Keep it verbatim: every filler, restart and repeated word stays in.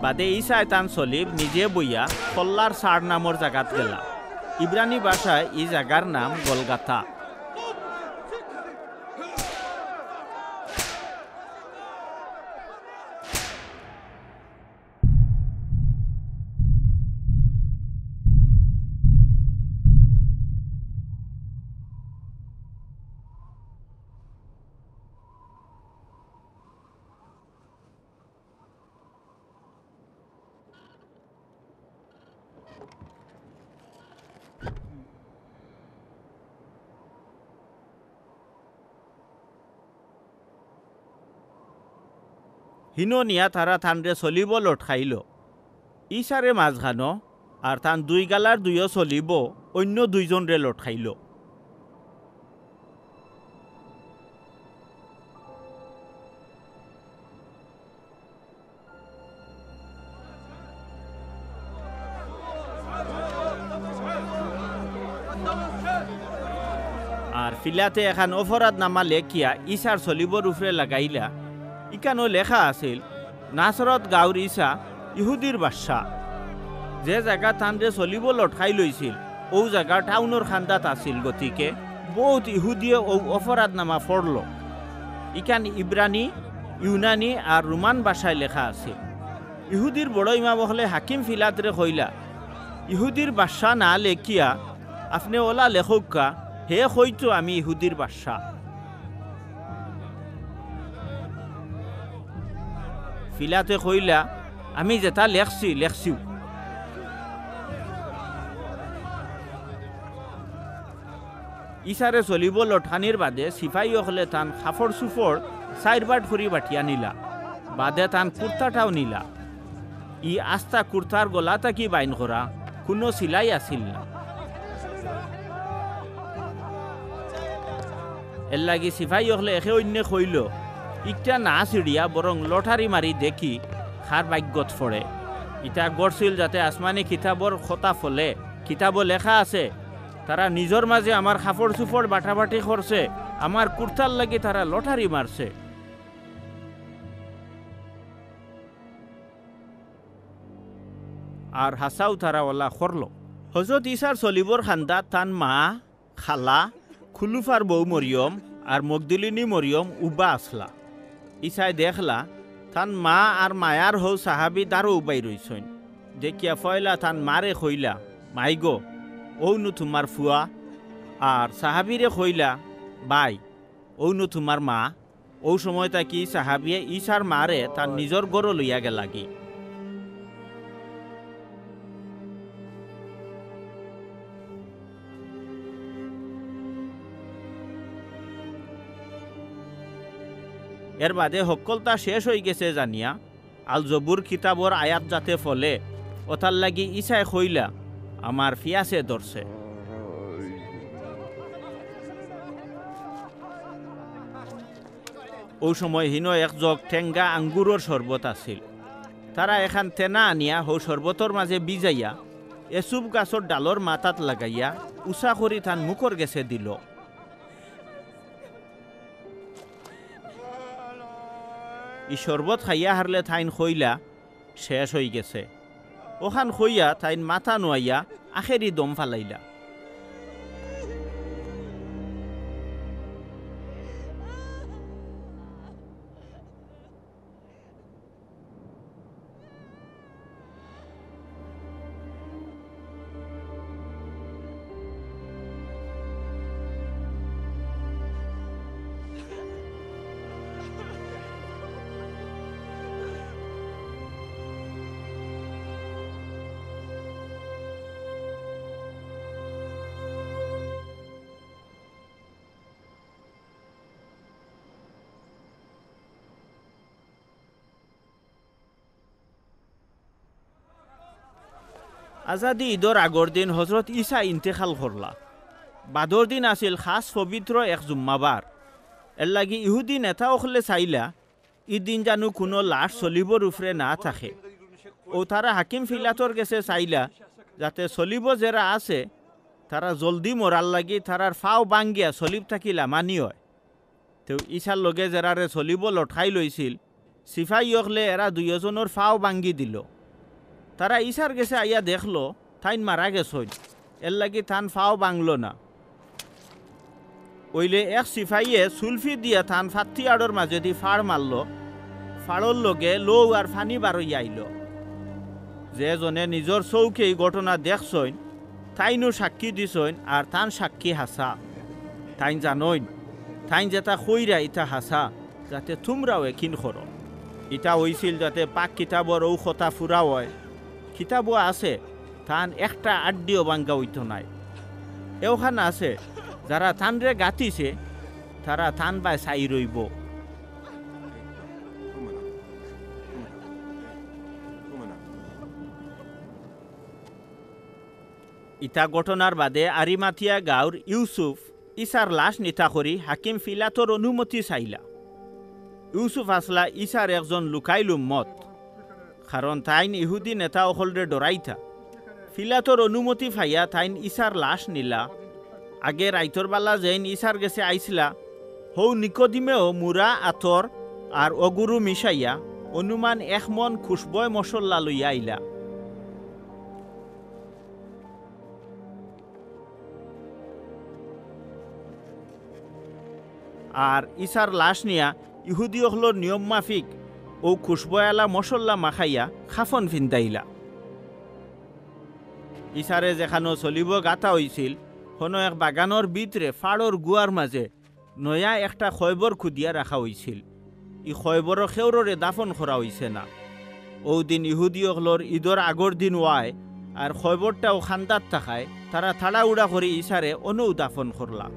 বাদে ইছায় তান সলিব নিজে বইয়া কল্লার সার নামর জাগাত গেলা। ইব্রানি ভাষায় ই জাগার নাম গলগাতা। হিনো নিয়া তারা তানরে সলিবো লটকাইল। ইছারে মাঝখানো, আর তান দুই গালার দুইও সলিবো অইন্য দুইজনরে লটকাইল। আর ফিলাতে এখান অপরাধ নামা লেখিয়া ইছার সলিবর উপরে লাগাইলা। ইখানো লেখা আছিল, "নাসরত গাউর ইছা ইহুদির বাদশা।" যে জাগা তানরে সলিবো লটকাইল অইছিল, অউ জাগা টাউনর কান্দাত আছিল, গতিকে বউত ইহুদিয়ে অউ অপরাধ নামা পড়ল। ইখান ইব্রানি, ইউনানি আর রোমান ভাষায় লেখা আছিল। ইহুদির বড় ইমাম অকলে হাকিম ফিলাতরে কইলা, "ইহুদির বাদশা না লেখিয়া আপনে অলা লেখউক্কা, হে কইতো আমি ইহুদির বাদশা।" ফিলাতে কইলা, "আমি যেতা লেখছি, লেখছিউ।" ইছারে সলিবো লটকানির বাদে সিপাহী অকলে তান কাপড়-চুপড় চাইর বাট করি বাটিয়া নিলা। বাদে তান কুর্তাটাও নিলা। ই আস্তা কুর্তার গলা থাকি বাইন করা, কুনু সিলাই আছিল না। এরলাগি সিপাহী অকলে একে অইন্যে কইল, "ইকটা না ছিড়িয়া বরং লটারি মারি দেখি কার ভাগ্যত পড়ে।" ইতা ঘটছিল যাতে আসমানি কিতাবর কথা ফলে। কিতাবো লেখা আছে, "তারা নিজর মাঝে আমার কাপড়-চুপড় বাটাবাটি করছে, আমার কুর্তার লাগি তারা লটারি মারছে।" আর হাছাউ তারা অলা করল। হজরত ইছার সলিবর কান্দাত তান মা, খালা, কুলুফার বউ মরিয়ম আর মগদলিনী মরিয়ম উবা আছলা। ইছায় দেখলা, তান মা আর মায়ার হউ সাহাবি দারো উবাই রইছইন। দেখিয়া ফয়লা তান মারে কইলা, "মাইগো, অউ নু তুমার ফুয়া।" আর সাহাবিরে কইলা, "ভাই, অউ নু তুমার মা।" অউ সময় থাকি সাহাবিয়ে ইছার মারে তান নিজর ঘরো লইয়া গেলাগি। এর বাদে হক্কলতা শেষ অইগেছে জানিয়া আল জবুর কিতাবর আয়াত যাতে ফলে, অতার লাগি ইছায় কইলা, "আমার পিয়াসে ধরছে।" অউ সময় হিনো এক জগ টেঙ্গা আঙ্গুরর শরবত আছিল। তারা এখান তেনা আনিয়া হউ শরবতর মাঝে ভিজাইয়া এসুব গাছর ডালর মাথাত লাগাইয়া উচা করি তান মুখর গেছে দিল। ই শরবত খাইয়া হারলে তাইন কইলা, "শেষ অইগেছে।" অখান কইয়া তাইন মাথা নুয়াইয়া আখেরি দম ফালাইলা। আজাদি ইদর আগর দিন হজরত ইছা ইন্তেকাল করলা। বাদর দিন আছিল খাছ পবিত্র এক জুম্মাবার। এরলাগি ইহুদি নেতা অকলে চাইলা, ইদিন জানু কুনু লাশ সলিবর উপরে না থাকে। অউ তারা হাকিম ফিলাতর গেছে চাইলা, যাতে সলিবো যেরা আছে, তারা জলদি মরার লাগি তারার ফাও ভাঙ্গিয়া সলিব থাকি লামানি অয়। তেউ ইছার লগে যেরারে সলিবো লটকাইল অইছিল, সিপাহী অকলে এরা দুইওজনর ফাও ভাঙ্গি দিলো। তারা ইছার গেছে আইয়া দেখলো, তাইন মারা গেছইন, এরলাগি তান ফাও ভাঙলো না। অইলে এক সিপাহীয়ে সুলফি দিয়া তান ফাত্তি আড়র মাজেদি ফাড় মারলো। ফাড়র লগে লউ আর ফানি বারইয়া আইলো। যে জনে নিজর চউখে ই ঘটনা দেখছইন, তাইনউ সাক্ষী দিছইন, আর তান সাক্ষী হাছা। তাইন জানইন, তাইন যেতা কইরা ইতা হাছা, যাতে তুমরাও একিন করো। ইতা অইছিল যাতে পাক কিতাবর অউ কথা পুরা অয়। কিতাবো আছে, তান একটা আড্ডিও ভাঙ্গা অইতো নায়। এওখান আছে, যারা তানরে গাতিছে, তারা তান বায় চাই রইবো। ইতা ঘটনার বাদে আরিমাথিয়া গাউর ইউসুফ ইছার লাশ নিতা করি হাকিম পিলাতর অনুমতি চাইলা। ইউসুফ আছলা ইছার একজন লুকাইল উম্মত, কারণ তাইন ইহুদি নেতা অকলরে ডরাইতা। পিলাতর অনুমতি পাইয়া তাইন ইছার লাশ নিলা। আগে রাইতর বালা যেইন ইছার গেছে আইছলা, হউ নিকোদিমেও মুরা আতর আর অগুরু মিশাইয়া অনুমান এক মন খুশবয় মশল্লা লইয়া আইলা। আর ইছার লাশ নিয়া ইহুদি অকলর নিয়ম মাফিক অউ খুশবয়ালা মশল্লা মাখাইয়া কাফন ফিন্দাইলা। ইছারে যেখানো সলিবো গাতা অইছিল, হনো এক বাগানর ভিতরে ফাড়র গুয়ার মাজে নয়া একটা কয়বর খুদিয়া রাখা অইছিল। ই কয়বরো কেউররে দাফন করা অইছে না। অউ দিন ইহুদি অকলর ইদর আগর দিন অয়, আর কয়বরটাও খান্দাত থাকায় তারা তাড়াহুড়া করি ইছারে অনউ দাফন করলা।